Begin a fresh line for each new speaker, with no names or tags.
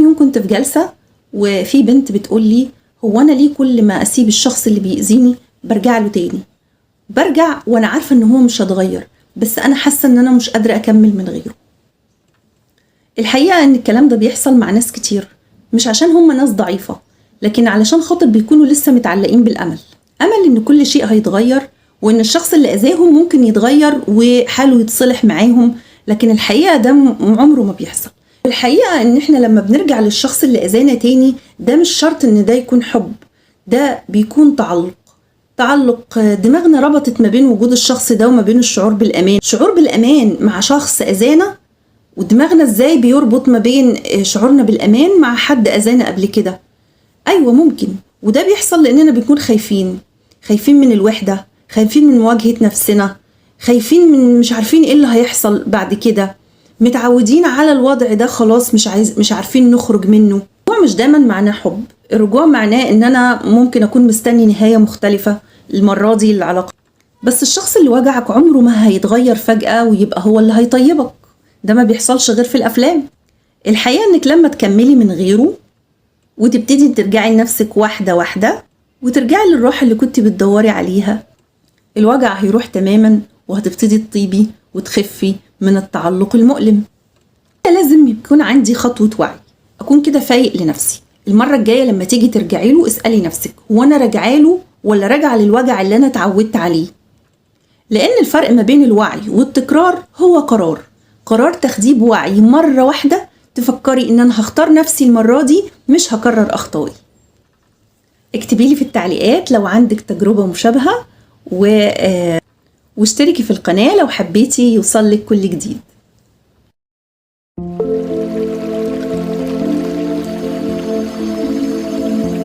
يوم كنت في جلسة وفي بنت بتقول لي هو أنا ليه كل ما أسيب الشخص اللي بيأذيني برجع له تاني؟ برجع وأنا عارفة إن هو مش هتغير، بس أنا حاسة إن أنا مش قادرة أكمل من غيره. الحقيقة إن الكلام ده بيحصل مع ناس كتير، مش عشان هم ناس ضعيفة، لكن علشان خاطر بيكونوا لسه متعلقين بالأمل، أمل إن كل شيء هيتغير وإن الشخص اللي أذاهم ممكن يتغير وحاله يتصلح معاهم، لكن الحقيقة ده عمره ما بيحصل. الحقيقة إن إحنا لما بنرجع للشخص اللي أذانا تاني، ده مش شرط إن ده يكون حب، ده بيكون تعلق. تعلق دماغنا ربطت ما بين وجود الشخص ده وما بين الشعور بالأمان، شعور بالأمان مع شخص أذانا، ودماغنا إزاي بيربط ما بين شعورنا بالأمان مع حد أذانا قبل كده. أيوة ممكن، وده بيحصل لأننا بنكون خايفين، خايفين من الوحدة، خايفين من مواجهة نفسنا، خايفين من مش عارفين إيه اللي هيحصل بعد كده، متعودين على الوضع ده خلاص، مش عارفين نخرج منه. الرجوع مش دايما معناه حب، الرجوع معناه إن أنا ممكن أكون مستني نهاية مختلفة المرة دي للعلاقة، بس الشخص اللي وجعك عمره ما هيتغير فجأة ويبقى هو اللي هيطيبك، ده ما بيحصلش غير في الأفلام. الحقيقة إنك لما تكملي من غيره وتبتدي ترجعي لنفسك واحدة واحدة وترجعي للروح اللي كنت بتدوري عليها، الوجع هيروح تماما وهتبتدي تطيبي وتخفي من التعلق المؤلم. لازم يكون عندي خطوة وعي، أكون كده فايق لنفسي. المرة الجاية لما تيجي ترجعي له اسألي نفسك هو أنا راجعه له ولا راجعة للوجع اللي أنا اتعودت عليه؟ لأن الفرق ما بين الوعي والتكرار هو قرار، قرار تاخديه بوعي مرة واحدة، تفكري إن أنا هختار نفسي المرة دي، مش هكرر أخطائي. اكتبي لي في التعليقات لو عندك تجربة مشابهة، واشتركي في القناة لو حبيتي يوصلك كل جديد.